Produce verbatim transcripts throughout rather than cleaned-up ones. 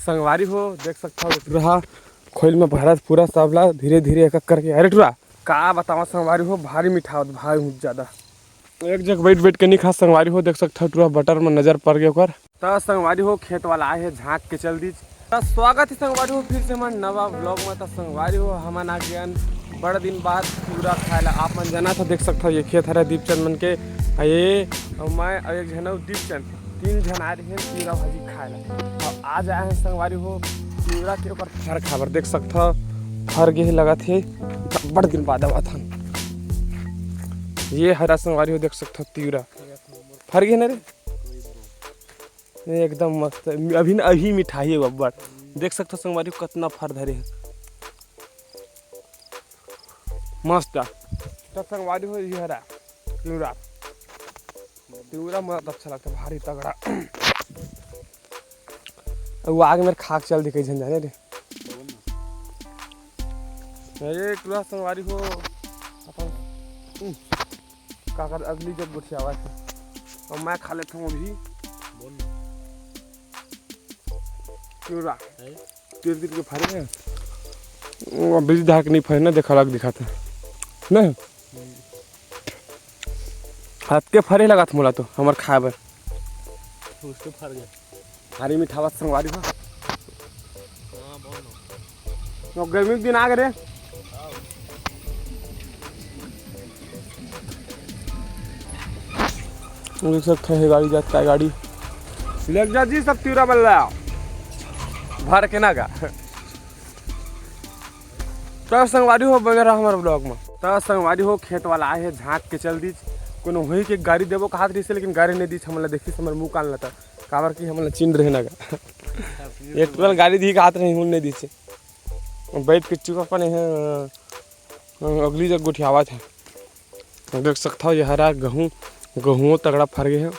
संगवारी हो, देख सकथव टुरा ह खोइल में भरत पूरा सबला धीरे धीरे एक एक करके। अरे टुरा, का बतावं संगवारी हो, भारी मिठावत भाई हूँ ज्यादा। एक जग बैठ बैठ के नहीं खा संगवारी हो, देख सकथव टुरा बटर में नजर पड़ गया ओकर। त संगवारी हो, खेत वाला आए हे, झांक के चल दीच। त स्वागत है संगवारी हो फिर से हमन नवा vlog में। त संगवारी हो, हमन आ गयन बड़ दिन बाद तिवरा खाए ला। आप मन जाना था, देख सकथव ये खेत हरे दीपचंद मन के, आ ये अउ मैं अउ एक झन अउ दीपचंद, तीन झन आए रहिन तिवरा भाजी खाए ला। अब आज आए हैं संगवारी हो तिवरा के ओकर फर खाबर। देख सकथव फर गे हे लगत हे, बड़ दिन बाद आवत हन। ये हरा संगवारी हो, देख सकथव तिवरा फर गे हे ना रे। ये एकदम मस्त, अभी न, अभी मिठाही है बब्बर। देख सकथव संगवारी हो कतना फर धरे हे, मस्त। त संगवारी हो ये हरा तिवरा, तिवरा मस्त अच्छा लगता, भारी तगड़ा। वो आगे मेरे खाक चल दिखे झन जाने रे। अरे टुरा संगवारी हो, अपन, हम्म, काकर अगली जग गोठियावत हे। अउ मैं खा लेथंव अभी। बोल ना। तिवरा। हैं? तीर तीर के फरे हे। वो बिजली धाक नहीं फरे ना, देखा लग दिखाता। नहीं? हम्म। हाथ के फरे लगत मोला तो, हमर खाए बर। उसके फर गए। भारी मिठावत संगवारी हो। हाँ, बोल ना। तो गर्मी के दिन आ गए रे। देख सकथव हे गाड़ी जात का गाड़ी। ले जा जी सब तिवरा बल्ला। भर के ना गा। त संगवारी हो, बने रहा हमर vlog में। त संगवारी हो, खेत वाला आए हे, झांक के चल दीच। कोनो होही के गाड़ी देबो कहत रहिसे, लेकिन गाड़ी नहीं दीच हमन ला। देखिस हमर मुंह कान ला त, काबर कि हमन ला चिन्ह रहे ना गा। एक टुरा गाड़ी दिही कहत रहे, हुन नहीं दीचे। बैठ के चुप अपन हे, अगली जग गोठियावत हे। देख सकथव, ये हरा गहूँ, गहूँओ तगड़ा फर गे हे।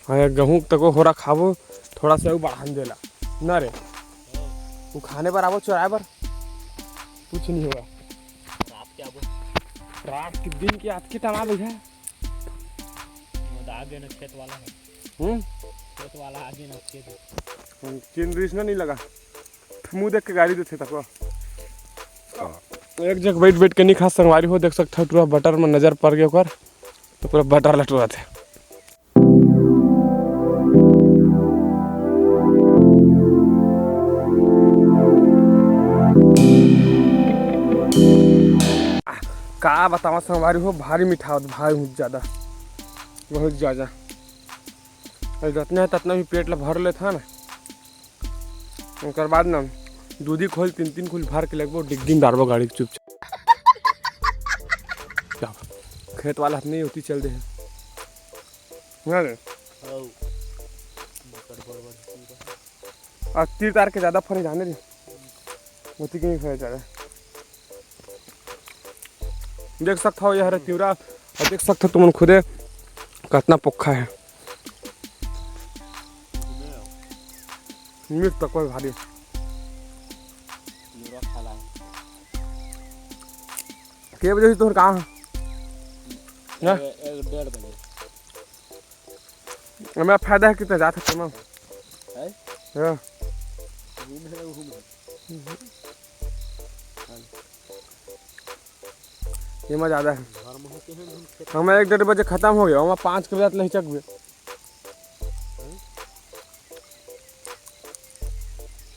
हाँ, ये गहूँ तको होरा खाबो, थोड़ा सा अउ बढ़ान देला। ना रे, तू खाने बर आबो, चोराए बर, कुछ नहीं होगा। रात के आबो। रात के दिन के आज के टमा भैया। वो तो आगे ना खेत वाला है। हम्म? खेत वाला आगे ना खेत। हम्म, तीन रिस ना नहीं लगा। मुंह देख के गाड़ी देथे तको। एक जग बैठ बैठ के नहीं खा संगवारी हो, देख सकथव टुरा बटर में नजर पड़ गया ओकर, तो पूरा बटर लटुराथे। का बतावं संगवारी हो, भारी मिठावत भाई हूँ ज्यादा, बहुत ज्यादा। अरे जतना है ततना भी पेट ला भर लेथन ना। ओकर बाद ना दूधी खोल तीन तीन खोल भर के लगबो, डिग्गी में डारबो गाड़ी के चुपचाप। क्या? खेत वाला हाथ नहीं होती चल दे है। ना रे। हौ। बड़ बड़ बड़। आ तीर तार के ज्यादा फरे जाने रे। होती के नहीं फरे ज्यादा। देख सकथव ये हरे तिवरा, अउ देख सकथव तुमन खुदे कतना पोक्खा हे। मिर्च तक कोई भारी। के बजे होही तोहर काम? ना? ए-, एक डेढ़ बजे। हमें फायदा है कितना जात है ना? है? हाँ। घूम है, घूम है। ये मजा आता है। घर में होके हैं, हम खेत हमें एक डेढ़ बजे खत्म हो गया, हमें पाँच के बजे नहीं चक गए।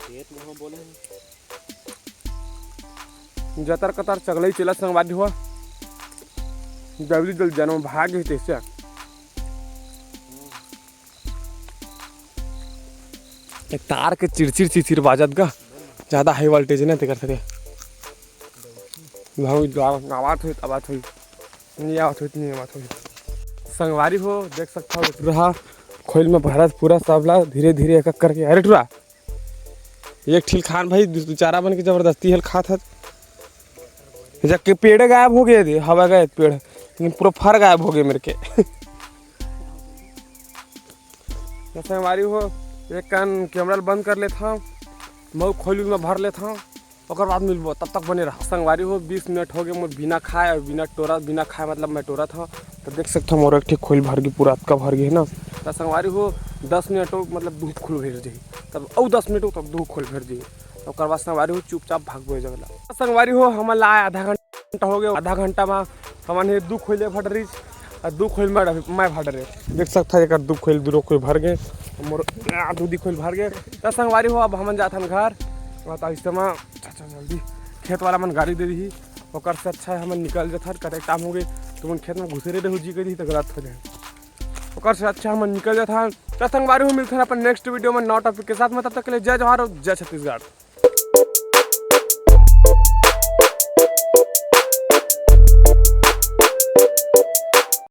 खेत में हम बोले हैं। जतर कतर चगलई चला संगवारी हो। जल्दी जल्दी जानो भाग ही तेसे। ए तार के चिरचिर चिरचिर बाजत गा, ज्यादा high voltage ना तेकर सके। भाव द्वारा आवाज होई, आवाज होई। नहीं आवत होई, नहीं आवत होई। संगवारी हो, देख सकथव टुरा खोइल में भरत पूरा सबला धीरे धीरे एक एक करके। अरे टुरा, एक ठिल खान भाई, दू, दू चारा बन के जबरदस्ती हल खात हत। जबकि पेड़े गायब हो गए थे, हवा गए पेड़, लेकिन पूरा फर गायब हो गए मेरे के। तो संगवारी हो, एक कान camera ल बंद कर लेथंव, मऊ खोइल में भर लेथंव, ओकर बाद मिलबो, तब तक बने रहा। संगवारी हो, बीस मिनट हो गए मोर बिना खाए अउ बिना टोरा, बिना खाए मतलब मैं टोरत हंव। तो देख सकथव मोर एक ठे खोइल भर गे, पूरा अतका भर गे हे ना। तो संगवारी हो, दस मिनट हो, मतलब दू खोल भेर जाही, तब अउ दस मिनट हो, तब दू खोल भेर जाही। तो ओकर बाद संगवारी हो चुपचाप भागबो ए जगह ला। संगवारी हो, हमन ला आए आधा घंटा हो गए, आधा घंटा में हमन हे दू खोइल भर डरिस, आ दू खोइल मैं, मैं भर डरे। देख सकत हव, एकर दू खोइल, दू खोइल भर गए, मोर आ, दू दी खोइल भर गए। त संगवारी हो, अब हमन जाथन घर। और त इस समय चाचा जल्दी खेत वाला मन गाड़ी दे दिही, ओकर से अच्छा है हमन निकल जाथन, कतेक टाइम हो गए, तुमन खेत में घुसे रहे हो जी करी त गलत हो जाए। ओकर से अच्छा हमन निकल जाथन। त संगवारी हो, मिलथन अपन नेक्स्ट वीडियो में नवा टॉपिक के साथ में, तब तक के लिए जय जोहार और जय छत्तीसगढ़।